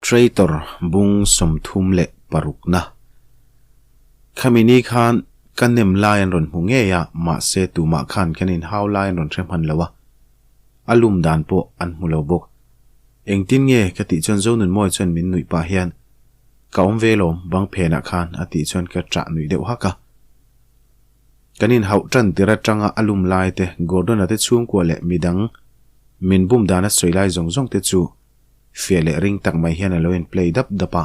Traitor bung 36 na. Khami ni khan ka nem lai an rawn hmu ngei a, mahse tumah khan kan inhau lai an rawn hre hman lo a, a lum dan pawh an hmu lo bawk. Engtin nge ka tih chuan Zonunmawi chuan min nuih pah hian, Ka awm ve lawm, bang phenah khan a tih chuan ka ṭah nuih deuh hak a. Kan inhauh ṭan tir aṭanga a lum lai te, Gordon-a te chhungkua leh midang min bum dan a sawi lai zawng zawng te chu Fiah leh ring tak mai hian a lo in play dap dap a.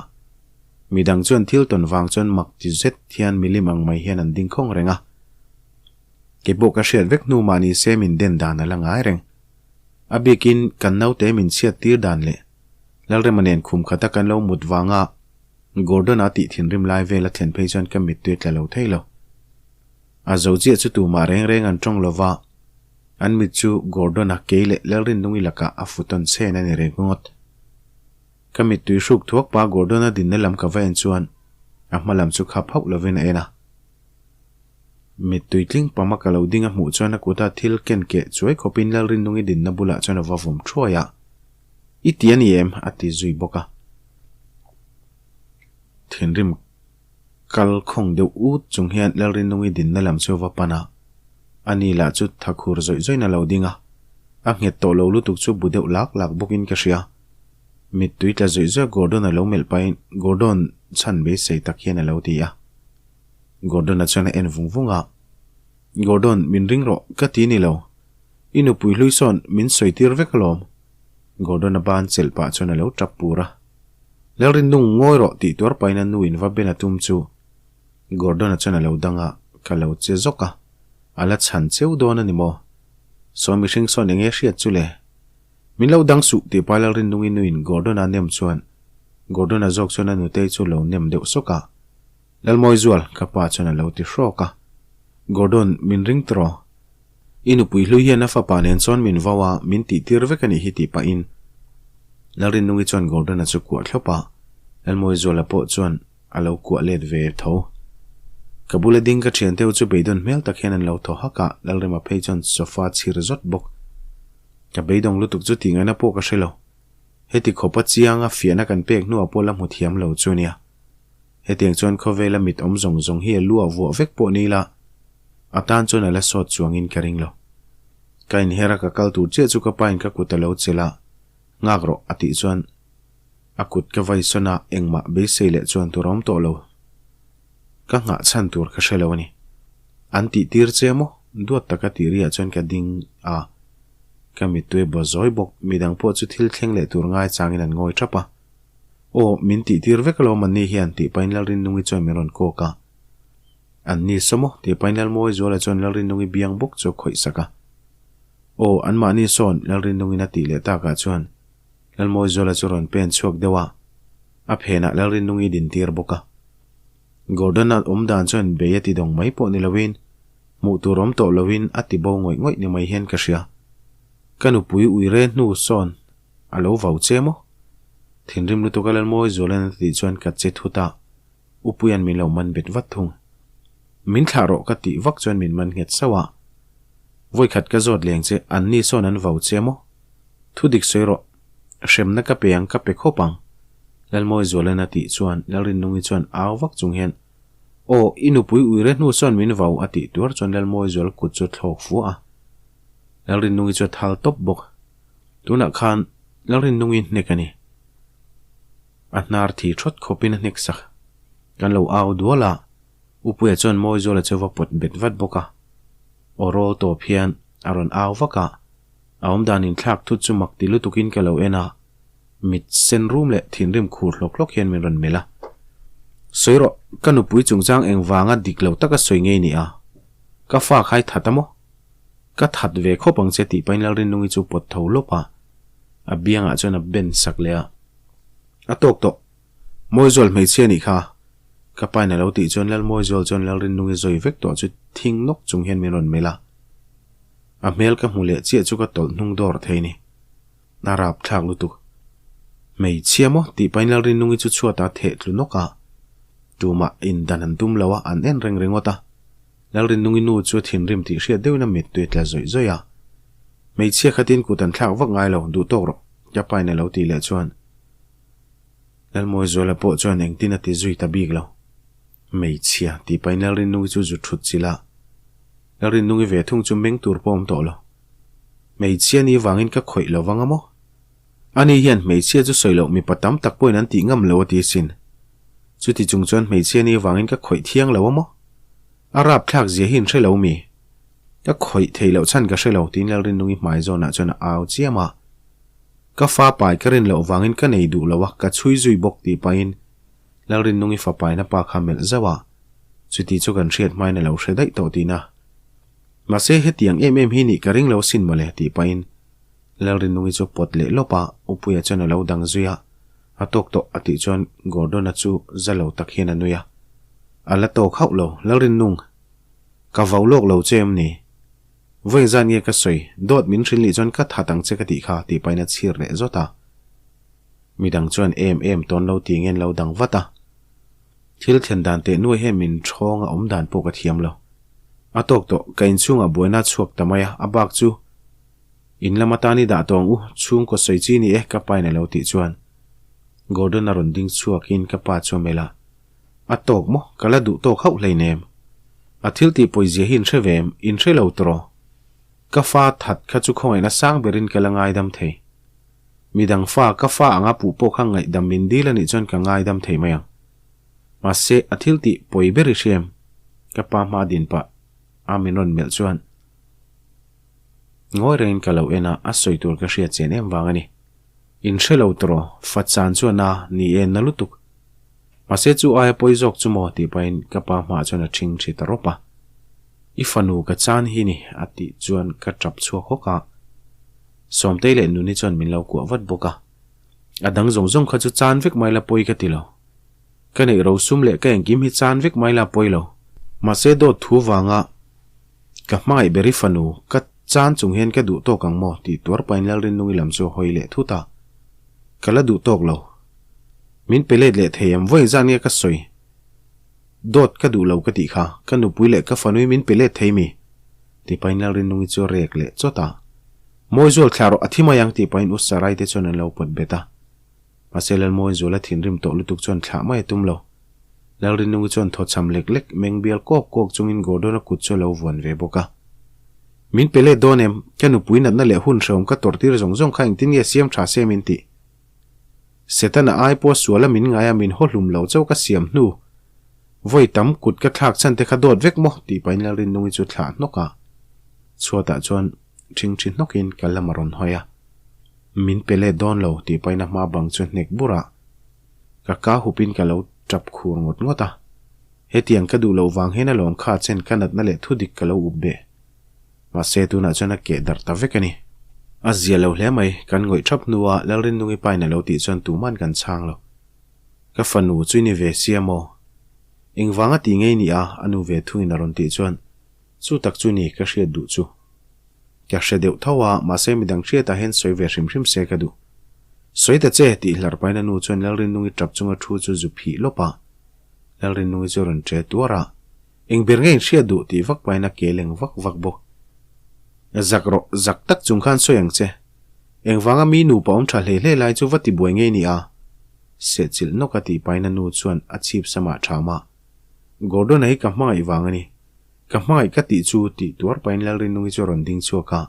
Midang chuan thil tawn vang chuan mak ti zet hian milim ang mai hian an ding khawng reng a. Kei pawh ka hriat vek hnu mah ni se min den dan a la ngai reng. A bikin kan naute min chhiat tir dan leh Lalrema nen khum khata kan lo mut vanga Gordon-a tih thinrim lai vel a thlen phei chuan ka mittui tla lo thei lo. A zo chiah chu tumah reng reng an tawng lo va. An mit chu Gordon-a kei leh Lalrinnungi lakah a fu tawn chen a ni reng ngawt. Ka mittui hruk thuak pa Gordon-a dinna lam ka va en chuan a hma lam chu khap hauh lovin a en a. Mittui tling pama ka lo ding a hmuh chuan a kuta thil ken keh chuai khawpin Lalrinnungi dinna bulah chuan a va vawm thuai a. I ti a ni em? a ti zui bawk a. Thinrim Kal khawng deuh ut chung hian Lalrinnungi dinna lam chu a va pan a, ani lah chu tha khur zawih zawiin a lo ding a, a nghet tawh lo lutuk chu bu deuh lak lak bawkin ka hria. Mittui tla zawih zawih Gordon a lo melh pahin Gordon chhan beisei tak hian a lo ti a. Gordon-a chuan a en vung vung a, Gordon, min ring rawh, ka ti ni lo. I nupui hlui sawn min sawi tir vek alawm. Gordon-a ban chelh pah chuan a lo tap pur a. Lalrinnung ngawi rawh tih tuar pahin a nu in va ben a tum chu Gordon-a chuan a lo dang a, ka lo che zawk a, a la chhan cheu dawn a ni maw? Saw mihring sawn eng nge hriat chu le? Min lo dang suh tih pa Lalrinnungi nu in Gordon-a nem chuan Gordon-a zawk chuan a nutei chu lo nem deuh sawk a, Lalmawizual ka pa chuan a lo ti hrawk a, Gordon min ring tawh? I nupui hlui hian a fapa nen chuan min vau a, min tih tir vek a nih hi tih pahin Lalrinnungi chuan Gordon-a chu kuah thlawp a, Lalmawizuala pawh chuan a lo kuah let ve tho. Ka bula ding ka thian teu chu beidawn hmel tak hian an lo thaw hak a, Lalrema phei chuan sofa chhir zawt bawk. Ka beidawng lutuk chu tih ngaihna pawh ka hre lo. Heti khawpa chianga fiahna kan pek hnuah pawh la hmu thiam lo chu nia. Hetiang chuan khawvela mit awm zawng zawng hi a lu a vuah vek pawh ni ila, A tan chuan a la sawt chuangin ka ring lo. Ka inher a ka kal tur chiah chu ka pain ka kut a lo chelh a, Nghak rawh a tih chuan a kut ka vai sawn a, engmah beisei leh chuan tur a awm tawh lo. Ka nghah chhan tur ka hre lo a ni. An tih tir che maw? Duat taka tih riah chuan ka ding a, ka mittui a baw zawi bawk. Midang pawh chu thil thleng leh tur ngai changin an ngawi thap a. Aw, min tih tir vek alawm an ni hian tih pahin Lalrinnungi chuan min rawn kawk a. An ni saw maw? tih pahin Lalmawizuala chuan Lalrinnungi biang bawk chu a khawih sak a. Aw, anmahni sawn Lalrinnungin a tih leh takah chuan Lalmawizuala chu rawn pen chhuak deuh a, a phenah Lalrinnungi din tir bawk a. Gordon-a awm dan chuan bei a ti dawng mai pawh ni loin, hmuh tur awm tawh loin a ti bo ngawih ngawih ni mai hian ka hria. Ka nupui uire hnu sawn a lo vau che maw? Thinrim lutuka Lalmawizuala'n a tih chuan ka che thut a. Upuia'n min lo man bet vat thung. Min thlah rawh ka tih vak chuan min man nghet sauh a. Vawikhat ka zawt leng che, an ni sawn an vau che maw? Thu dik sawi rawh. Hremna ka pe ang ka pe khawp ang. Lalmawizuala'n a tih chuan Lalrinnungi chuan au vak chung hian, Aw, i nupui uire hnu sawn min vau a tih tuar chuan Lalmawizual kut chu thlawk fuah a. Lalrinnungi chu a thal tawp bawk. Tunah khan Lalrinnungi hnek a ni. A hnar thi thawt khawpin a hnek sak. Kan lo au dual a, Upuia chuan Mawizuala chu va pawt bet vat bawk a. Aw rawl tawp hian a rawn au vak a, a awmdan inthlak thut chu mak ti lutukin ka lo en a, mit sen rum leh thinrim khur hlawk hlawk hian min rawn melh a. Sawi rawh, ka nupui chungchang engvanga dik lo taka sawi ngei ni a? Ka fa khai that a maw? Ka that ve khawp ang che tih pahin Lalrinnungi chu pawt tho lawp a, a biangah chuan a ben sak leh a. A tawk tawh. Mawizual hmeichhia nih kha. Ka pain a lo tih chuan Lalmawizual chuan Lalrinnungi zawi vek tawh chu thing nawk chung hian min rawn melh a. A hmel ka hmu leh chiah chu ka tawlh hnung dawr thei ni. A rap thlak lutuk. Hmeichhia maw? tih pahin Lalrinnungi chu chhuatah a theh tlu nawk a. Tumah indan an tum lo a, an en reng ringawt a. Lalrinnungi nu chu a thinrim tih hriat deuhin a mittui a tla zawih zawih a. Hmeichhia khatin kut an thlak vak ngai lo, duh tawk rawh, ka pain a lo tih leh chuan. Lalmawizuala pawh chuan engtin a ti zui ta bik lo. Hmeichhia tih pahin Lalrinnungi chu zu thut chilh a, Lalrinnungi ve thung chu meng tur pawh a awm tawh lo. Hmeichhia ni vangin ka khawih lo vang a maw? Ani hian hmeichhia chu sawi loh mipa tam tak pawhin an tih ngam lo a ti asin. Chuti chung chuan hmeichhia ni vangin ka khawih thiang lo a maw? A rapthlak zia hi in hre lo mi? Ka khawih thei loh chhan ka hre lo tiin Lalrinnungi hmai zawnah chuan a au chiam a. Ka fa pai ka rin loh vangin ka nei duh lo a, ka chhui zui bawk tih pahin Lalrinnungi fa paina pa kha melh zauh a, chuti chu kan hriat hmain a lo hre daih tawh tihna. Mahse hetiang em em hi nih ka ring lo sin mawle tih pahin Lalrinnungi chu pawt leh lawp a, Upuia chuan a lo dang zui a, a tawk tawh a tih chuan Gordon-a chu za lo tak hian a nui a. A la tawk hauh lo, Lalrinnung, ka vau lawk lo che em ni? Vawi zan nge ka sawi, dawt min hrilh nih chuan ka that ang che ka tih kha tih pahin a chhir leh zawt a. Midang chuan em em tawn lo ti ngen lo dang vat a. Thil thlen dan teh nuai hian min ṭhawng a awm dan pawh ka thiam lo. A tawk tawh, ka inchhungah buaina a chhuak ta mai a, a bak chu in lam atan i dah tawh ang u, chhungkaw sawi chi ni e ka pain a lo tih chuan Gordon a rawn ding chhuakin ka pa chu a melh a. A tawk maw? Ka la duh tawk hauh hleinem. A thil tih pawizia hi in hre ve em? In hre lo tawh. Ka fa that kha chu khawngaihna sang berin ka la ngaidam thei. Midang fa, ka fa anga puh pawh kha ngaihdam min dil anih chuan ka ngaidam thei mai ang. Mahse, a thil tih pawi ber i hre em? Ka pa hma din pah a min rawn melh chuan ngawi rengin ka lo en a, a sawi tur ka hriat chen em vang a ni. In hre lo tawh, fa chan chuan a ni e na lutuk. Mahse chu aia pawi zawk chu maw tih pahin ka pa hmaah chuan a ṭhing ṭhi ta rawp a. I fanu ka chan hi ni a tih chuan ka ṭap chhuak hawk a. Sawmtei leh Nuni chuan min lo kuah vat bawk a. A dang zawng zawng kha chu chan vek mai la pawi ka ti lo. Ka neih rosum leh ka engkim hi chan vek mai la pawi lo. Mahse dawt thu vanga ka hmangaih ber i fanu ka chan chung hian ka duh tawk ang maw tih tuar pahin Lalrinnungi lam chu a hawi leh thut a. Ka la duh tawk lo. Min pe let leh thei em vawi zan nge ka sawi? Dawt ka duh lo ka tih kha, ka nupui leh ka fanui min pe let thei mi? Tih pahin Lalrinnungi chu a rek leh chawt a. Mawizual thlah rawh a thi mai ang tih pahin U Sarai te chuan an lo pawt bet a. Mahse Lalmawizuala thinrim tawh lutuk chuan thlah mai a tum lo. Lalrinnungi chuan thawchham lek lek meng bial kawk kawk chungin Gordon-a kut chu a lo vuan ve bawk a. Min pe let dawn em? Ka nupui natna leh hun hrehawm ka tawrh tir zawng zawng kha engtin nge siam tha se min tih? Setana ai pawh suala min ngai a min haw hlum lo chauh ka siam hnu. Vawi tam kut ka thlak chhan te kha dawt vek maw? tih pahin Lalrinnungi chu thlah hnawk a. Chhuatah chuan ṭhingṭhi hnawkin ka lam a rawn hawi a. Min pe let dawn lo tih pahin a hma bang chu hnek bur a. Ka ka hupin ka lo tap khur ngawt ngawt a. Hetiang ka duh loh vang hian alawm kha chen ka natna leh thudik ka lo up beh. Mahse tunah chuan a keh darh ta vek a ni. A zia lo hle mai, kan ngawih thap hnua Lalrinnungi pain a lo tih chuan tuman kan chhang lo. Ka fanu chu i ni ve sia maw? Engvanga tih ngei ni a? A nu ve thungin a rawn tih chuan chu tak chu ni ka hriat duh chu. Ka hre deuh tho a, mahse midang hriatah hian sawi ve hrim hrim se ka duh. Sawi ta che tih hlar pain a nu chuan Lalrinnungi tap chunga thu chu zu phih lawp a. Lalrinnungi chu a rawn che tuar a. Eng ber nge in hriat duh tih vak pahin a ke leng vak vak bawk. Zak rawh, zak tak chung khan sawi ang che. Engvanga mi nupa awm tha hle hle lai chu va ti buai ngei ni a? Sehchilh nawk a tih pahin a nu chuan a chhip samah tham a. Gordon-a hi ka hmangaih vang a ni. Ka hmangaih ka tih chu tih tuar pahin Lalrinnungi chu a rawn ding chhuak a.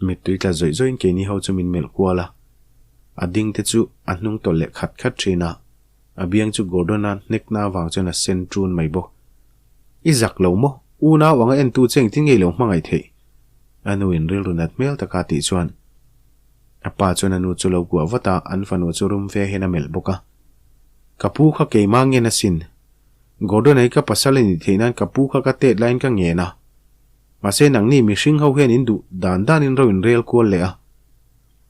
Mittui tla zawih zawihin keini ho chu min melh kual a. A ding te chu a hnung tawlh leh khat khat thin a. A biang chu Gordon-a hnekna avang chuan a sen ṭun mai bawk. I zak lo maw? Unau anga entu che engtin nge i lo hmangaih theih? A nu in rilru nat hmel taka tih chuan a pa chuan a nu chu lo kuah vat a, an fanu chu rum ve hian a melh bawk a. Ka pu kha keimah ngen asin. Gordon-a hi ka pasal a nih theih nan ka pu kha ka tet laiin ka ngen a. Mahse nangni mihring ho hian in duh dan danin ro in rel kual leh a.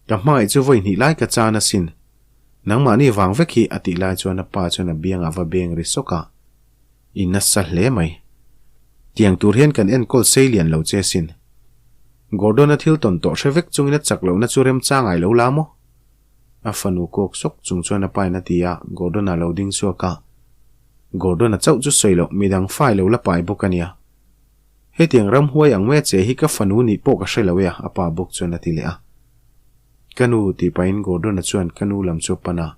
Ka hmangaih chu vawi hnih lai ka chan asin. Nangmahni vang vek hi a tih lai chuan a pa chuan a biangah va beng ri sawk a, I nasa hle mai. Tiang tur hian kan enkawl sei lian lo che sin. Gordon-a thil tawn tawh hre vek chungin a chak lohna chu remchang ai lo la maw? A fanu kawk sawk chung chuan a pain a ti a, Gordon-a lo ding chhuak a. Gordon-a chauh chu sawi loh midang fai lo la pai bawk a nia. Hetiang ramhuai ang mai a che hi ka fanu nih pawh ka hre lo e a, a pa bawk chuan a ti leh a. Ka nu tih pahin Gordon-a chuan ka nu lam chu a pan a.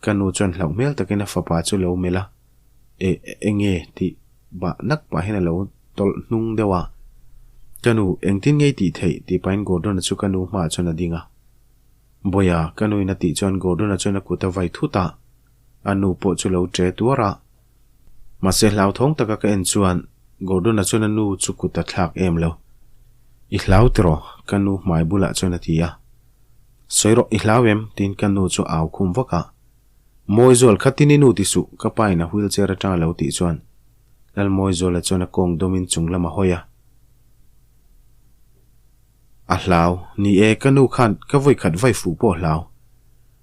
Ka nu chuan hlauh hmel takin a fapa chu lo melh a, E, enge? tih bah nak pahin a lo tawlh hnung deuh a. Ka nu, engtin nge i tih theih? tih pahin Gordon-a chu ka nu hmaah chuan a ding a. Bawiha, ka nuin a tih chuan Gordon-a chuan a kut a vai thut a, a nu pawh chu lo ṭe tuar a. Mahse hlauthawng taka ka en chuan Gordon-a chuan a nu chu kut a thlak em lo. I hlau tiraw? ka nu hmai bulah chuan a ti a. Sawi rawh, i hlau em? tiin ka nu chu a au khum vak a. Mawizual kha tin i nu ti suh, ka pa in a wheelchair atang a lo tih chuan Lalmawizuala chuan a kawng dawmin chung lam a hawi a. A hlau, ni e, ka nu khan ka vawi khat vai fuh pawh a hlau.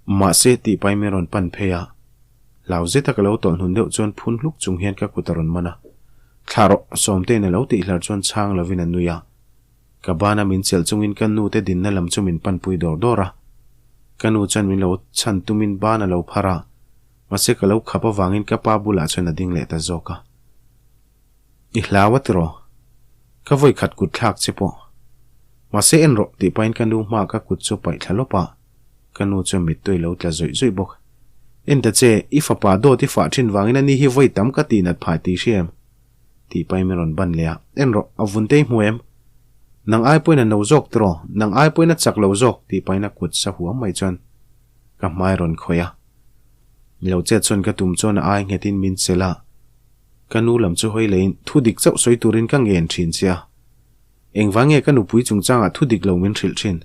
Mahse, tih pahin min rawn pan phei a. Hlau zeta ka lo tawlh hnun deuh chuan phun hluk chung hian ka kut a rawn man a. Thlah rawh, Sawmtein a lo tih hlar chuan chhang lovin a nui a. Ka bana min chelh chungin ka nu te dinna lam chu min panpui dawr dawr a. Ka nu chuan min lo chhan tumin ban a lo phar a, mahse ka lo khap avangin ka pa bulah chuan a ding leh ta zawk a. I hlau a tiraw? Ka vawi khat kut thlak che pawh. Mahse en rawh tih pahin ka nu hmaah ka kut chu paih thla lawp a, ka nu chuan mittui lo tla zawih zawih bawk. En ta che, i fapa dawt i fah thin vangin ani hi vawi tam ka tihnat phah tih hria em? Tih pahin min rawn ban leh a, En rawh, a vun te i hmu em? Nang ai pawhin a no zawk tiraw? Nang ai pawhin a chak lo zawk tih pahin a kut sa huam mai chuan ka hmai rawn khawih a. Lo chet chuan ka tum chuan a ai nghetin min chelh a. Ka nu lam chu hawi leiin thu dik chauh sawi turin ka ngen thin che a. Engvang nge ka nupui chungchangah thu dik lo min hrilh thin?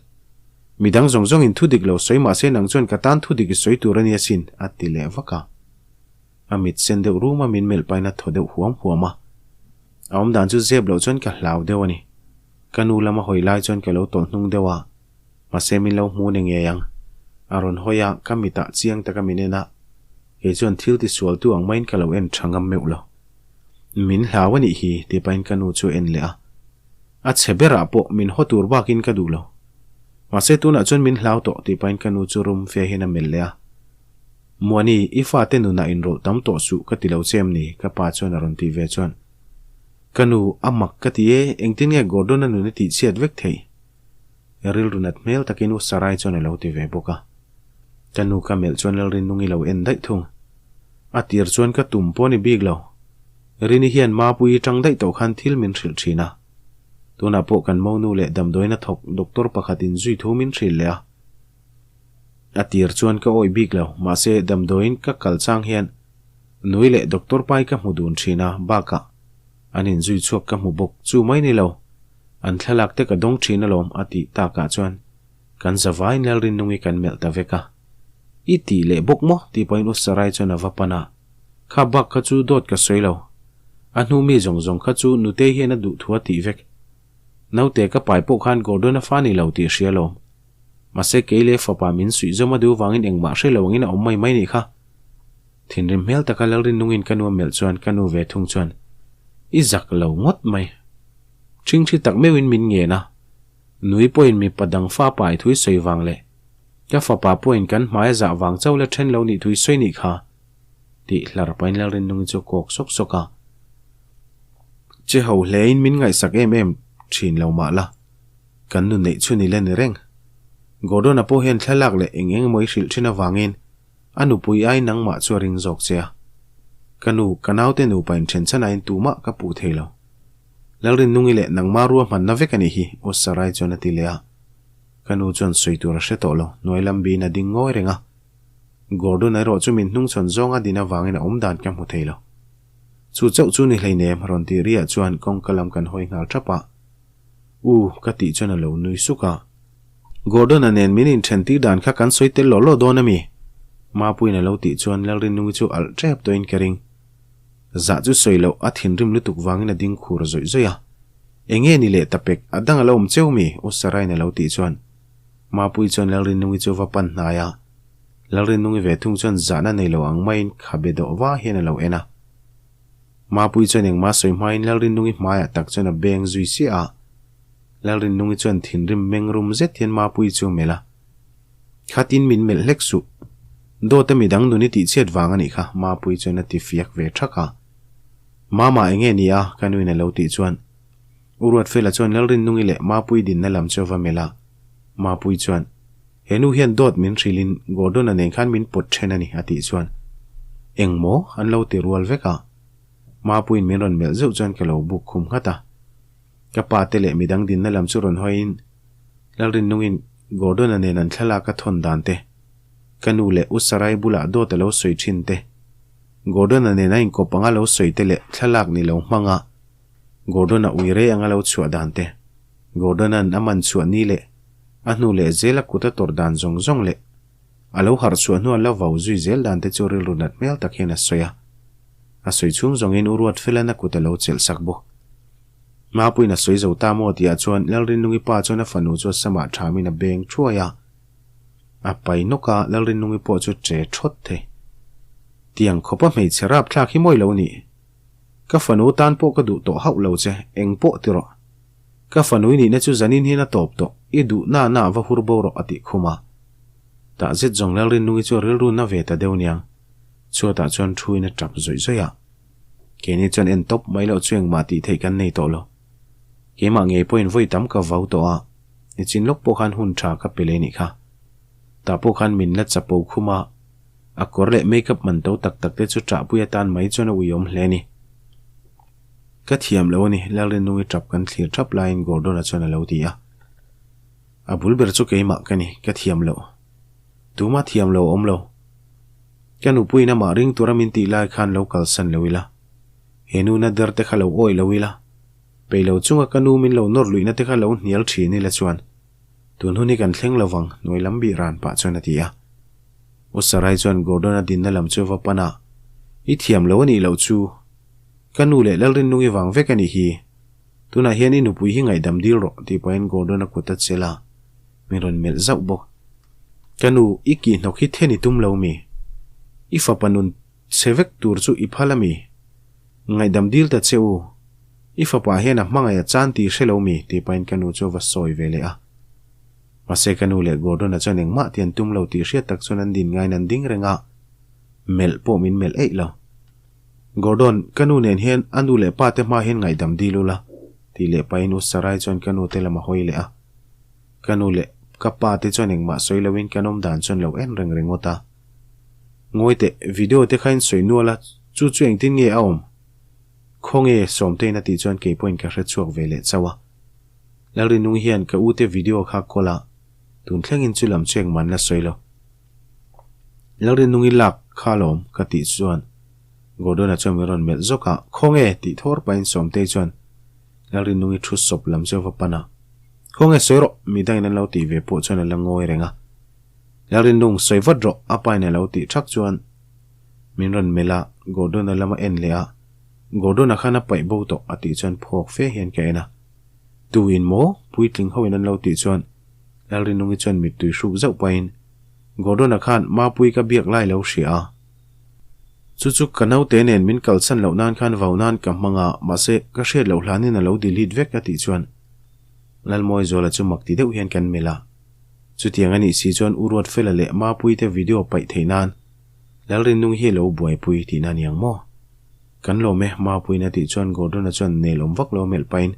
Midang zawng zawngin thu dik lo sawi mahse nang chuan ka tan thu dik i sawi tur a nia sin, a ti leh vak a. A mit sen deuh rum a min melh pahin a thaw deuh huam huam a. A awmdan chu zep loh chuan ka hlau deuh a ni. Ka nu lama hawi lai chuan ka lo tawlh hnung deuh a, mahse min lo hmu ni ngei ang. A rawn hawi a, ka mitah chiang taka min en a, kei chuan thil tisualtu ang maiin ka lo en tha ngam meuh lo. Min hlau a nih hi, tih pahin ka nu chu a en leh a. A chhe berah pawh min haw tur bakin ka duh lo. Mahse tunah chuan min hlau tawh, tih pahin ka nu chu rum fe hian a melh leh a. Muani, i fate nunah inrawlh tam tawh suh ka ti lo che em ni? ka pa chuan a rawn tih ve chuan. Ka nu, a mak ka ti e, engtin nge Gordon-a nun i tihchhiat vek theih? Rilru nat hmel takin U Sarai chuan a lo ti ve bawk a. Ka nu ka melh chuan Lalrinnungi lo en daih thung. A tir chuan ka tum pawh a ni bik lo. Rini hian Mapuii tang daih tawh khan thil min hrilh thin a. Tunah pawh kan monu leh damdawiin a thawk doctor pakhat in zui thu min hrilh leh a. A tir chuan ka awih bik lo, mahse damdawiin ka kal chang hian nui leh doctor pai ka hmu dun thin a, bakah an inzui chhuak ka hmu bawk chu mai ni lo. An thlalak te ka dawng thin alawm a tih takah chuan kan zavaiin Lalrinnungi kan melh ta vek a. I tih leh bawk maw? tih pahin U Sarai chuan a va pan a. Kha bak kha chu dawt ka sawi lo. A hnu mi zawng zawng kha chu Nutei hian a duh thu a tih vek. Naute ka pai pawh khan Gordon a fa ni lo tih hria alawm. Mahse kei leh fapa min suih zawm a duh vangin engmah hre lo angin a awm mai mai nih kha. Thinrim hmel taka Lalrinnungin ka nu a melh chuan ka nu ve thung chuan I zak lo ngawt mai. Ṭhingṭhi tak meuhin min ngen a, nui pawhin mipa dang fa pai thui sawi vang leh ka fapa pawhin kan hmai a zah vang chauh la ṭhen lo nih thui sawi nih kha, tih hlar pahin Lalrinnungi chu kawk sawk sawk a. Che ho hlein min ngaihsak em em ṭhin lo mah la, kan nu neih chhun i la ni reng. Gordon-a pawh hian thlalak leh eng eng emaw i hrilh ṭhin avangin A nupui ai nangmah chu a ring zawk che a. Ka nu, ka naute nupa inthen chhanain tumah ka puh thei lo. Lalrinnungi leh nangmah ruahmanna vek a nih hi, Aw Sarai chuan a ti leh a. Ka nu chuan sawi tur a hre tawh lo, hnuai lam biin a ding ngawi reng a. Gordon erawh chu min hnungchhawn zawnga din avangin a awm dan ka hmu thei lo. Chu chauh chu ni hleinem, rawn tih riah chuan kawngka lam kan hawi nghal thap a. U, ka tih chuan a lo nui suk a. Gordon-a nen min inthen tir dan kha kan sawi tel lawh lawh dawn a mi? Mapuiin a lo tih chuan Lalrinnungi chu alh tep tawhin ka ring. Zah chu sawi loh a thinrim lutuk vangin a ding khur zawih zawih a. Enge ni leh ta pek, a dang a lo awm cheu mi? U Saraiin a lo tih chuan Mapuii chuan Lalrinnungi chu va pan hnai a. Lalrinnungi ve thung chuan zahna nei lo ang maiin khabe dawh va hian a lo en a. Mapuii chuan engmah sawi hmain Lalrinnungi hmaiah tak chuan a beng zui siah a. Lalrinnungi chuan thinrim meng rum zet hian Mapuii chu a melh a. Khatin min melh hlek suh. Dawt a midang nun i tihchhiat vang a nih kha, Mapuii chuan a ti fiak ve thak a. Mama enge ni a? ka nuin a lo tih chuan U Ruatfela chuan Lalrinnungi leh Mapuii dinna lam chu a va melh a. Mapuii chuan. He nu hian dawt min hrilhin Gordon-a nen khan min pawt then a ni, a tih chuan eng maw an lo ti rual vek a. Mapuiin min rawn melh zeuh chuan ka lo buk khum nghat a. Ka pa te leh midang dinna lam chu rawn hawiin Lalrinnungin Gordon-a nen an thlalak a thawn dan te, ka nu leh U Sarai bulah dawt a lo sawi thin te, Gordon-a nen a inkawp anga lo sawi te leh thlalak ni lo hmanga Gordon-a ui rei anga lo chhuah dan te, Gordon-a'n a man chhuah ni leh a hnu leh zel a kut a tawrh dan zawng zawng leh a lo harh chhuah hnua la vau zui zel dan te chu rilru nat hmel tak hian a sawi a. A sawi chhung zawngin U Ruatfela'n a kut a lo chelh sak bawk. Mapuiin a sawi zo ta maw tihah chuan Lalrinnungi pa chuan a fanu chu a samah thamin a beng thuai a. A pai nawk a, Lalrinnungi pawh chu che thawt thei. Tiang khawpa hmeichhe rapthlak hi mawi lo nih. Ka fanu tan pawh ka duh tawh hauh lo che, eng pawh ti rawh. Ka fanu i nihna chu zanin hian a tawp tawh, i duh na na va hur bo rawh a tih khum a. Tah zet zawng Lalrinnungi chu a rilru na ve ta deuh niang. Chhuatah chuan thuin a tap zawih zawih a. Keini chuan en tawp mai loh chu engmah tih theih kan nei tawh lo. Keimah ngei pawhin vawi tam ka vau tawh a, nichin lawk pawh khan hun tha ka pe leh nih kha. Tah pawh khan min la chapo khum a, a kawr leh makeup man to tak tak te chu ṭahpui atan mai chuan a uiawm hle a ni. Ka thiam lo a ni, Lalrinnungi ṭap kan thlir ṭhap laiin Gordon-a chuan a lo ti a. A bul ber chu keimah ka ni, ka thiam loh. Tuma thiam lo awm lo. Ka nupuiin amah ring tura min tih lai khan lo kalsan lo ila. He nu na der te kha lo awih lo ila. Peih lo chunga ka nu min lo nawr luihna te kha lo hnial thin ila chuan tun hun hi kan thleng lo vang hnuai lam bih ran pah chuan a ti a. U Sarai chuan Gordon-a dinna lam chu va pan a, I thiam lo a nih loh chu. Ka nu leh Lalrinnungi vang vek a nih hi. Tunah hian i nupui hi ngaihdam dil rawh tih pahin Gordon-a kut a chelh a. Min rawn melh zauh bawk. Ka nu, i kih hnawk hi then i tum lo mi? I fapa nun chhe vek tur chu i phal a mi? Ngaihdam dil ta che u. I fapa hian a hmangaih a chan tih hre lo mi? tih pahin ka nu chu a va sawi ve leh a. Mahse ka nu leh Gordon-a chuan engmah ti an tum lo tih hriat tak chuan an din ngaiin an ding reng a, melh pawh min melh eih lo. Gordon, ka nu nen hian a nu leh pa te hma hian ngaihdam dil ula, tih leh pahin U Sarai chuan ka nu te lam a hawi leh a. Ka nu leh ka pa te chuan engmah sawi loin kan awm dan chuan lo en reng ringawt a. Ngawi teh, video te kha in sawi nual a, chu chu engtin nge a awm? Khawnge Sawmtein a tih chuan kei pawhin ka hre chhuak ve leh chauh a. Lalrinung hian ka u te video kha kawl a, tun thlengin chu lam chu engmah an la sawi lo. Lalrinungi lak kha alawm ka tih chuan Gordon-a chuan min rawn melh zawk a, Khawnge? tih thawr pahin Sawmtei chuan Lalrinnungi thu sawp lam chu a va pan a. Khawnge sawi rawh, mi dangin an lo tih ve pawh chuan a la ngawi reng a. Lalrinnung, sawi vat rawh, a pain a lo tih thak chuan min rawn melh a, Gordon-a lama en leh a, Gordon-a khan a paih bo tawh a tih chuan phawk fe hian ka en a. Tu in maw? Puitling ho in an lo tih chuan Lalrinnungi chuan mittui hruk zauh pahin Gordon-a khan Mapui ka biak lai lo hria a. Chu chu ka naute nen min kalsan loh nan khan vau nan ka hmang a, mahse ka hriat loh hlanin a lo delete vek a tih chuan Lalmawizuala chu mak ti deuh hian kan melh a. Chutiang a nih si chuan U Ruatfela leh Mapuite video paih theih nan Lalrinnung hi a lo buaipui tihna a ni ang maw? Kan lawm e, Mapuiin a tih chuan Gordon-a chuan nelawm vak lo melh pahin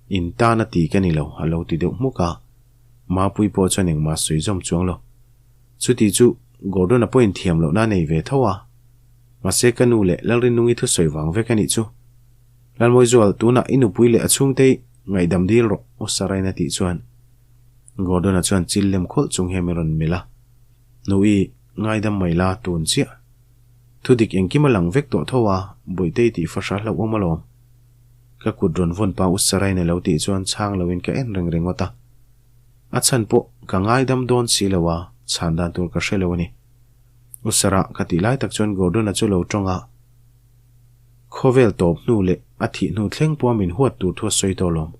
In tan a ti ka ni lo a lo ti deuh hmuk a, Mapui pawh chuan engmah sawi zawm chuang lo. Chuti chu Gordon-a pawhin thiam lohna a nei ve tho a. Mahse ka nu leh Lalrinnungi thusawi vang vek a nih chu. Lalmawizual, tunah i nupui leh a chhungte ngaihdam dil rawh, U Sarain a tih chuan Gordon-a chuan chil lem khawlh chung hian min rawn melh a. Nu-i, ngaidam mai la, tun chiah. Thudik engkim a lang vek tawh tho a, Bawihte i tih fahra hlauhawm alawm. Ka kut rawn vawn pa U Sarain a lo tih chuan chhang loin ka en reng ringawt a. A chhan pawh ka ngaidam dawn si lo a, chhan dan tur ka hre lo a ni. U Sarah ka tih lai tak chuan Gordon-a chu lo tawng a, khawvel tawp hnu leh a thih hnu thleng pawha min huat tur thu a sawi tawh lawm.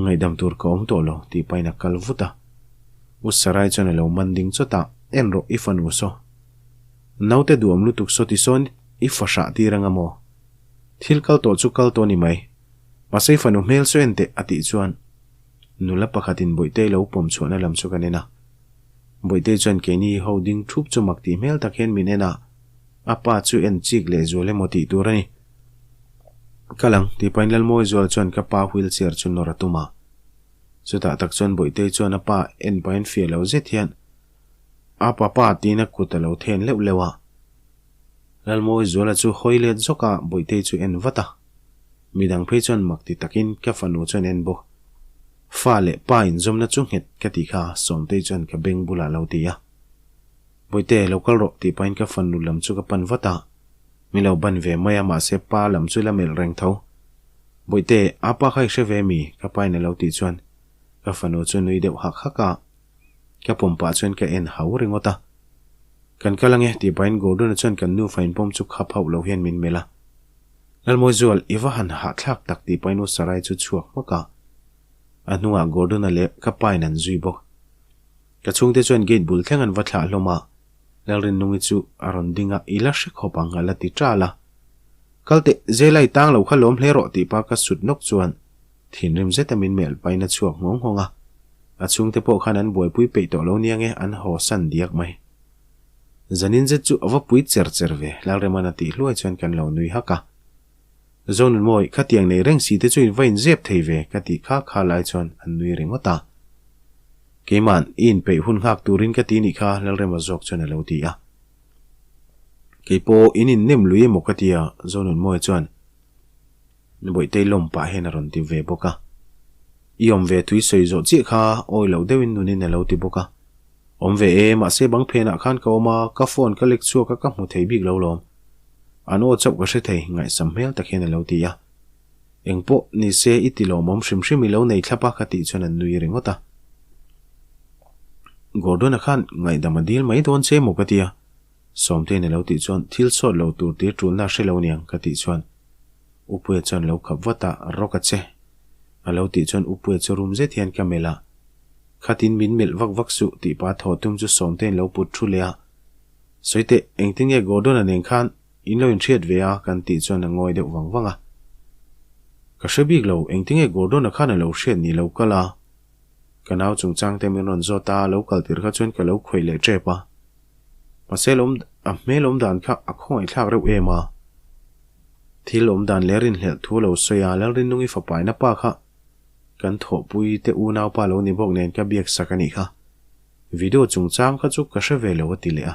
Ngaihdam tur ka awm tawh lo tih pahin a kal vut a. U Sarai chuan a lo man ding chawt a, En rawh i fanu saw. Naute duam lutuk saw ti sawn i fahrah tir anga maw? Thil kal tawh chu kal tawh a ni mai. Mahse i fanu hmel saw en teh a tih chuan Nula pakhatin Bawihtei lo pawm chhuahna lam chu kan en a. Bawihtei chuan keini ho ding thup chu mak tih hmel tak hian min en a, a pa chu en chik leh zual emaw tih tur a ni. Ka lang, tih pahin Lalmawizuala chuan ka pa wheelchair chu nawr a tum a. Chutah tak chuan Bawihtei chuan a pa en pahin fiah lo zet hian, A papa tiin a kut a lo then leuh leuh a. Lalmawizuala chu hawi let zawk a, Bawihtei chu en vat a. Midang phei chuan mak ti takin ka fanu chuan en bawk. Fa leh pa inzawmna chu nghet ka tih kha Sawmtei chuan ka beng bulah a lo ti a. Bawihte, lo kal rawh tih pahin ka fanu lam chu ka pan vat a. Mi lo ban ve mai a mahse pa lam chu la melh reng tho. Bawihte, a pa kha i hre ve mi? Ka pa in a lo tih chuan ka fanu chu nui deuh hak hak a. Ka pawm pah chuan ka en hau ringawt a. Kan kal ange tih pahin Gordon-a chuan kan nufa inpawm chu khap hauh lo hian min melh a. Lalmawizual, i va han hahthlak tak tih pahin U Sarai chu chhuak hmak a. A hnungah Gordon-a leh ka pa in an zui bawk. Ka chhungte chuan gate bul thleng an va thlah hlawm a. Lalrinnungi chu a rawn ding a, I la hre khawp ang a la ti ṭal a. Kal teh, Zela i tang lo kha lawm hle rawh tih pa ka sut nawk chuan thinrim zeta min melh pahin a chhuak nghawng nghawng a. A chhungte pawh khan an buaipui peih tawh lo nia nge an haw san diak mai. Zanin zet chu a va pui cher cher ve, Lalrema'n a tih hluai chuan kan lo nui hak a. Zonunmawi, khatiang nei reng si te chu in va inzep thei ve ka tih kha kha lai chuan an nui ringawt a. Keima'n i inpeih hun nghak turin ka ti nih kha Lalrema zawk chuan a lo ti a. Keipawh in innem lui emaw ka ti a, Zonunmawi chuan Bawihtei lawm pah hian a rawn ti ve bawk a. I awm ve tui sawi zawh chiah kha awi loh deuhin nunin a lo ti bawk a. Awm ve e, mahse bang phenah khan ka awm a, ka phone ka lek chhuak a ka hmu thei bik lo lawm. An aw chauh ka hre thei, ngaihsam hmel tak hian a lo ti a. Eng pawh ni se i ti lawmawm hrim hrim i lo nei thlap a ka tih chuan an nui ringawt a. Gordon-a khan ngaihdam a dil mai dawn che maw ka ti a. Sawmtein a lo tih chuan thil sawt lo tur tir tulna a hre lo niang ka tih chuan Upuia chuan lo khap vat a, rawk a che. A lo tih chuan Upuia chu rum zet hian ka melh a. Khatin min melh vak vak suh tih pa thaw tum chu Sawmtein lo put thu leh a. Sawi teh, engtin nge Gordon-a nen khan in lo inhriat ve a kan tih chuan a ngawi deuh vang vang a. Ka hre bik lo, engtin nge Gordon-a khan a lo hriat ni lo kal a. Ka nau chungchang te min rawn zawt a, a lo kal tir kha chuan ka lo khawih leh tep a. Mahse lawm a hmel awm dan kha a khawngaihthlak reuh em a. Thil awm dan leh rinhlelh thu a lo sawi a, Lalrinnungi fapaina pa kha kan thawhpui te unaupa lo ni bawk nen ka biak sak a nih kha. Video chungchang kha chu ka hre ve lo a ti leh a.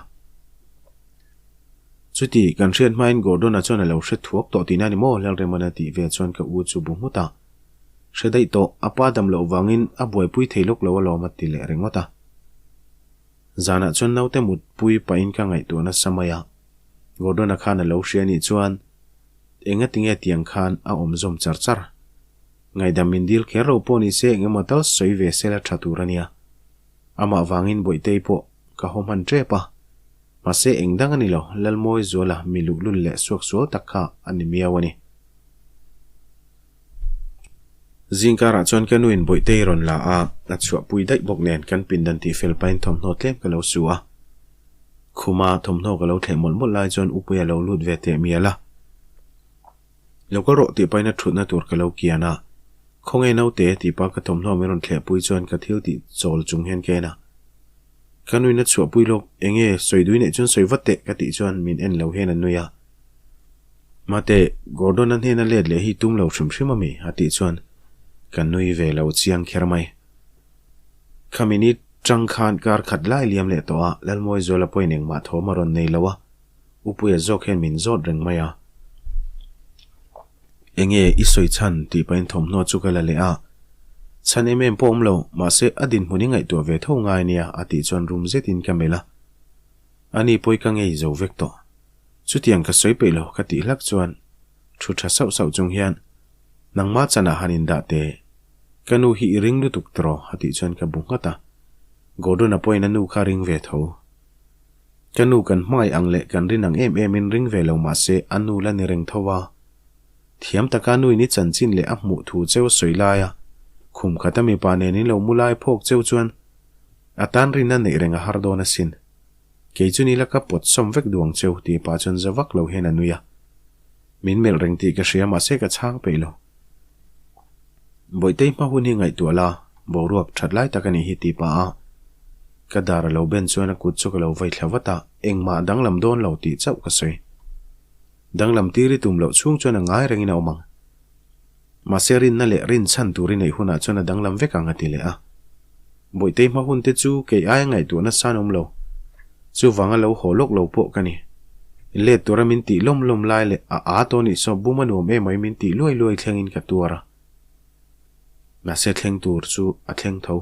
Chuti, kan hriat hmain Gordon-a chuan a lo hre thuak tawh tihna a ni maw? Lalremana tih ve chuan ka u chu bu nghut a. Hre daih tawh, a pa dam loh vangin a buaipui thei lawk lo alawm a ti leh ringawt a. Zanah chuan naute mutpui pahin ka ngaihtuah nasa mai a. Gordon-a khan a lo hria anih chuan engatinge tiang khan a awm zawm char char. Ngaihdam min dil kher lo pawh ni se eng emaw tal sawi ve sela tha tur a nia. Amah vangin Bawihtei pawh ka haw hman tep a. Mahse eng dang a ni lo, Lalmawi Zuala mi luhlul leh suaksual tak kha a ni miau a ni. Zingkarah chuan ka nuin Bawihtei rawn la a, a chhuahpui daih bawk nen kan pindan tihfel pahin thawmhnaw tlem ka lo su a. Khuma thawmhnaw ka lo thleh mawlh mawlh lai chuan Upuia lo lut ve teh mial a. Lo kal rawh tih pahin a thutna tur ka lo kian a, Khawnge naute tih pa ka thawmhnaw min rawn thlehpui chuan ka thil tih chawl chung hian ka en a. Ka nuin a chhuahpui lawk, enge sawi dui neih chuan sawi vat teh ka tih chuan min en lo hian a nui a. Mate, Gordon-a hnena let leh hi tum lo hrim hrim ami? a tih chuan ka nui ve lo chiang kher mai. Khami ni tang khan kar khat lai liam leh tawh a, Lalmawizuala pawhin engmah thawm a rawn nei lo a. Upuia zawk hian min zawt reng mai a. Enge i sawi chhan tih pahin thawmhnaw chu ka la leh a. Chhan em em pawh awm lo, mahse a dinhmun i ngaihtuah ve tho ngai nia a tih chuan rum zetin ka melh a. Ani pawi ka ngei zo vek tawh. Chutiang ka sawi peih lo ka tih hlak chuan thu tha sauh sauh chung hian nangma chanah han indah teh. Ka nu hi i ring lutuk tawh a tih chuan ka bu nghat a. Gordon-a pawhin a nu kha ring ve tho. Ka nu kan hmangaih ang leh kan rin ang em em in ring ve lo mah se a nu la ni reng tho a. Thiam taka nu in i chanchin leh a hmuh thu cheu sawi lai a, khum khata mipa nen in lo mu lai phawk cheu chuan a tan rinna neih reng a har dawn asin. Kei chu nila ka pawt sawm vek duang cheu tih pah chuan za vak lo hian a nui a. Min melh reng tih ka hria mahse ka chhang peih lo. Bawihtei hma hun hi ngaihtuah la, boruak that lai tak a nih hi tih pah a ka dar a lo ben chuan a kut chu ka lo vei thla vat a, engmah danglam dawn lo tih chauh ka sawi. Danglam tir i tum loh chhung chuan a ngai rengin a awm ang. Mahse rinna leh rinchhan tur i neih hunah chuan a danglam vek ang a ti leh a. Bawihtei hma hun te chu kei aia ngaihtuah nasa an awm lo. Chuvanga lo haw lawk lo pawh ka ni. Let tura min tih lawm lawm lai leh a aa tawh nih saw bum a nuam emai min tih luai luai thlengin ka tuar a. Mahse thleng tur chu a thleng tho.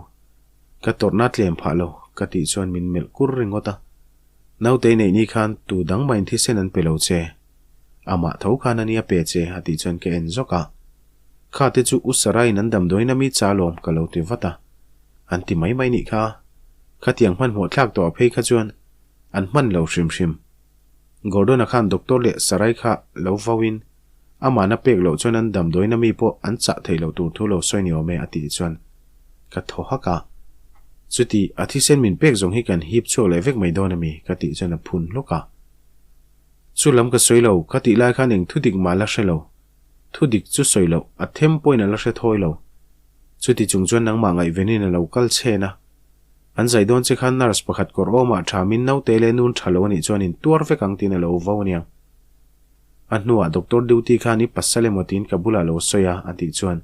Ka tawrhna tlem phah lo ka tih chuan min melh kur ringawt a. Nautei neih ni khan tu dang mahin thisen an pe lo che. Amah tho khan a nia pe che a tih chuan ka en zawk a. Kha te chu U Saraiin an damdawiin a mi cha lawm ka lo ti vat a. An ti mai mai nih kha. Khatiang hmanhmawh thlak tawh a phei kha chuan an hman lo hrim hrim. Gordon-a khan doctor leh Sarai kha lo vauin amahna pek loh chuan an damdawiin a mi pawh an chah theih loh tur thu lo sawi ni awm e a tih chuan ka thaw hak a. Chuti a thisen min pek zawng hi kan hip chhuak leh vek mai dawn a mi ka tih chuan a phun hlawk a. Chu lam ka sawi lo, ka tih lai khan eng thudik mah la hre lo. Thudik chu sawi loh, a them pawhin a la hre thawi lo. Chuti chung chuan nangmah ngaihvenin a lo kal chhen a. An zai dawn che khan nurse pakhat kawr awmah tha min naute leh nun tha lo a nih chuan in tuar vek ang tiin a lo vo aniang. A hnuah doctor duty khan i pasal emaw tiin ka bulah lo sawi a, a tih chuan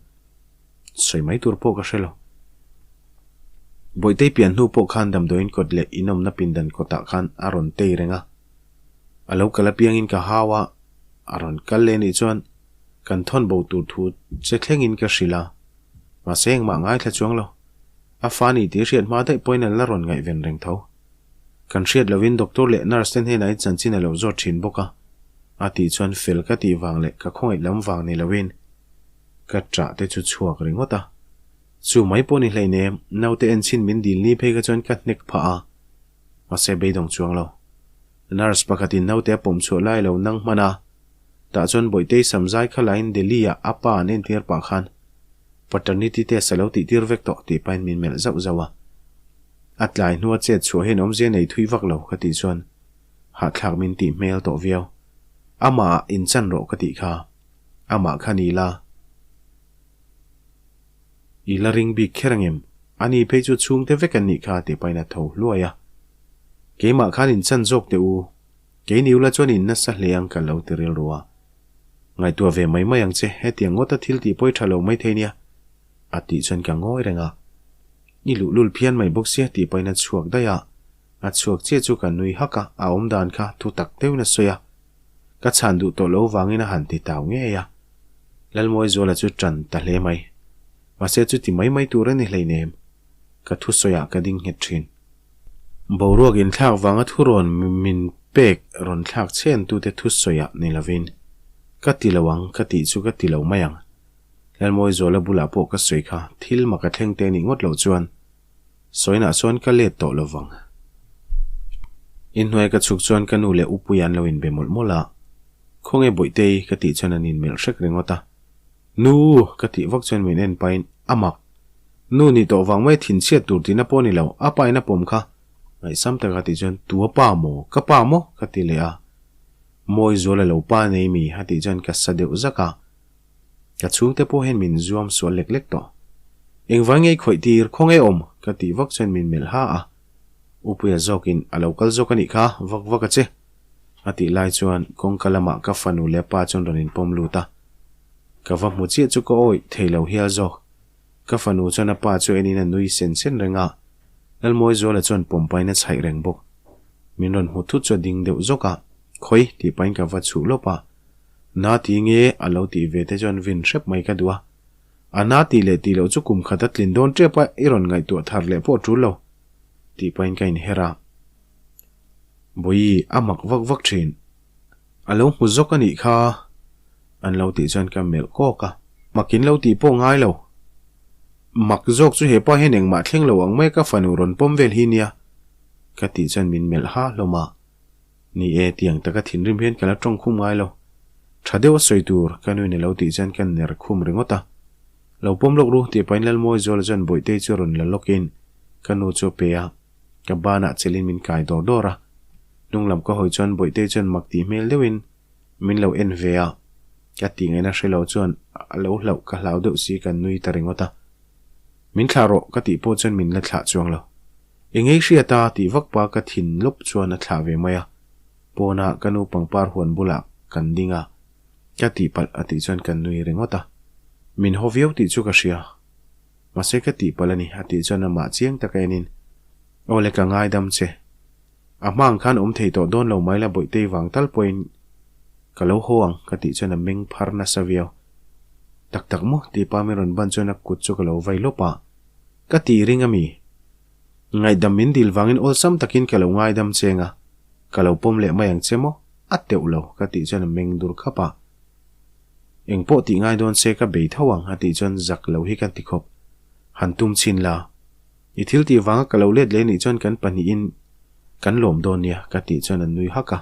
sawi mai tur pawh ka hre lo. Bawihtei pian hnu pawh khan damdawiin kawt leh inawmna pindan kawtah khan a rawn tei reng a. A lo kal apiangin ka hau a, a rawn kal leh nih chuan kan thawn bo tur thu che thlengin ka hrilh a, mahse engmah ngaithla chuang lo. A fa nih tih hriat hma daih pawhin an la rawn ngaihven reng tho. Kan hriat lovin doctor leh nurse te hnenah in chanchin a lo zawt thin bawk a, a tih chuan fel ka tih vang leh ka khawngaih lam vang ni loin ka ṭah te chu chhuak ringawt a. Chu mai pawh ni hleinem, naute enchhin min dil ni phei kha chuan ka hnek phah a, mahse beidawng chuang lo. Nurse pakhatin naute a pawm chhuah lai lo nang hman a, tah chuan Bawihtei samzai kha lain Delhi-ah a pa an entir pah khan paternity test a lo tihtir vek tawh tih pahin min melh zauh zauh a. A tlai hnua chet chhuah hian awmzia nei thui vak lo ka tih chuan hahthlak min tih hmel tawh viau. Amah ah inchan rawh ka tih kha. Amah kha ni la. I la ring bik kher angem? Ani phei chu chhungte vek an nih kha tih pahin a tho hluai a. Keimah khan inchan zawk teh u. Kei ni ula chuan in nasa hle ang ka lo ti rilru a. Ngaihtuah ve mai mai ang che, hetiang ngawta thil tih pawi tha lo mai thei nia. A tih chuan ka ngawi reng a. I luhlul phian mai bawk sia tih pahin a chhuak daih a. A chhuak chiah chu ka nui hak a, a awm dan kha thu tak deuhin a sawi a. Ka chhan duh tawh lo vangin a han ti tau ngei a. Lalmawizuala chu ṭan ta hle mai. Mahse chuti mai mai tur a ni hleinem. Ka thusawiah ka ding nghet ṭhin. Boruak inthlak vanga thurawn min pek rawn thlak chhentute thusawiah ni lovin, Ka ti lo ang, ka tih chu ka ti lo mai ang. Lalmawizuala bulah pawh ka sawi kha, thil mak a thleng te nih ngawt loh chuan sawinah chuan ka let tawh lo vang. Inhnuai ka chhuk chuan ka nu leh Upuia an lo inbe mawlh mawlh a, Khawnge Bawihtei? ka tih chuan an inmelh hrek ringawt a. Nu! Ka tih vak chuan min en pahin a mak. Nu nih tawh vang mai thinchhiat tur tihna pawh a ni lo, a pa in a pawm kha. Ngaihsam taka tih chuan tu a pa maw? Ka pa maw? Ka ti leh a. Mawi zual a lo pa nei mi? A tih chuan ka sa deuh zak a. Ka chhungte pawh hian min zuam sual lek lek tawh. Engvai ngei khawih tir, khawnge awm? Ka tih vak chuan min melh ha a. Upuia zawkin a lo kal zawk a nih kha, vak vak a che. A tih lai chuan kawngka lamah ka fanu leh pa chuan rawn inpawm lut a. Ka va hmu chiah chu ka awih thei lo hial zawk. Ka fanu chuan a pa chu enin a nui sen sen reng a, Lalmawizuala chuan pawmpain a chhaih reng bawk. Min rawn hmu thut chu a ding deuh zawk a, Khawi tih pahin ka va chhuh lawp a. Na ti nge a lo tih ve te chuan vin hrep mai ka duh a. A na tih leh tih loh chu kum khat a tlin dawn tep a, i rawn ngaihtuah thar leh pawh tul lo tih pahin ka inher a. Bawihi a mak vak vak thin. A lo hmu zawk a nih kha. An lo tih chuan ka melh kawk a. Makin lo tih pawh ngai lo. Mak zawk chu hepa hian engmah thleng lo ang mai ka fanu rawn pawm vel hi nia. Ka tih chuan min melh ha hlawm a. Ni e, tiang taka thinrim hian ka la tawng khum ngai lo. Tha deuh a sawi tur, ka nuin a lo tih chuan ka ner khum ringawt a. Lo pawm lawk ru, tih pahin Lalmawizuala chuan Bawihtei chu rawn la lawkin ka nu chu a pe a. Ka banah chelin min kai dawr dawr a, hnung lam ka hawi chuan Bawihtei chuan mak tih hmel deuhin min lo en ve a, ka tih ngaihna hre lo chuan a lo hlauh ka hlau deuh si ka nui ta ringawt a. Min thlah rawh ka tih pawh chuan min la thlah chuang lo. Eng ei hriat a tih vak pa ka thin lawp chuan a thlah ve mai a, pawnah ka nu pangpar huan bulah kan ding a, ka tihpalh a tih chuan ka nui ringawt a. Min haw viau tih chu ka hria. Mahse ka tihpalh a ni, a tih chuan amah chiang taka enin, Aw le ka ngaidam che. A hma ang khan awm thei tawh dawn lo mai la Bawihtei vang tal pawhin ka lo haw ang, ka tih chuan a meng phar nasa viau. Tak tak maw? tih pa min rawn ban chuan a kut chu ka lo vai lawp a. Ka tih ring a mi? Ngaihdam min dil vangin awlsam takin ka lo ngaidam cheng a, ka lo pawm leh mai ang che maw? A teuh lo, ka tih chuan a meng dur khap a. Eng pawh tih ngai dawn se ka bei tho ang a tih chuan zak lo hi ka ti khawp. Han tum chhin la. I thil tih vanga ka lo let leh nih chuan kan pahnihin kan lawm dawn nia ka tih chuan an nui hak a.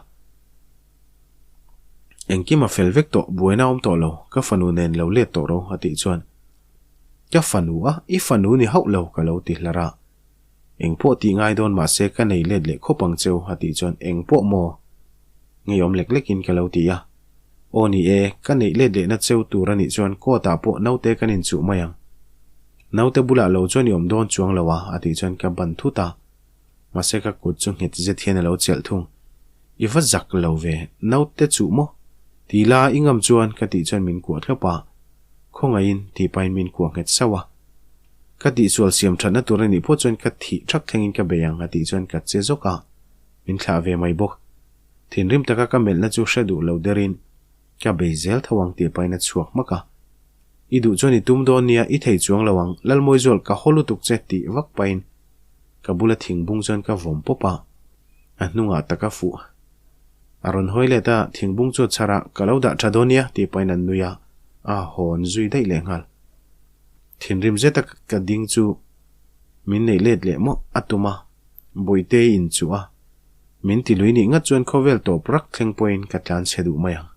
Engkim a fel vek tawh, buaina a awm tawh lo, ka fanu nen lo let tawh ro a tih chuan Ka fanu a, i fanu ni hauh lo ka lo ti hlar a. Eng pawh tih ngai dawn mahse ka nei let leh khawp ang cheu a tih chuan eng pawh maw? Ngeiawm lek lekin ka lo ti a. Aw ni e, ka neih let lehna cheu tur a nih chuan court ah pawh naute kan inchuh mai ang. Naute bulah lo chuan i awm dawn chuang lo a a tih chuan ka ban thut a. Mahse ka kut chu nghet zet hian a lo chelh thung. I va zak lo ve, naute chuh maw? Ti la i ngam chuan ka tih chuan min kuah thlawp a. Khawngaihin tih pahin min kuah nghet sauh a. Ka tihsual siam thatna tur a nih pawh chuan ka thih thak thlengin ka bei ang a tih chuan ka che zawk a, min thlah ve mai bawk. Thinrim taka ka melhna chu hre duh lo derin ka bei zel tho ang tih pahin a chhuak hmak a. I duh chuan i tum dawn nia, i thei chuang lo ang, Lalmawizual ka haw lutuk che tih vak pahin ka bula thingbung chuan ka vawm pawp a, a hnungah tak a fuh. A rawn hawi let a, thingbung chu a chhar a, ka lo dah tha dawn nia tih pahin an nui a, a hawn zui daih lehnghal. Thinrim zeta ka ding chu min neih let leh mawh a tum a, Bawihte in chu a min ti lui nih ngat chuan khawvel tawp rak thleng pawhin ka tlan chhe duh mai ang.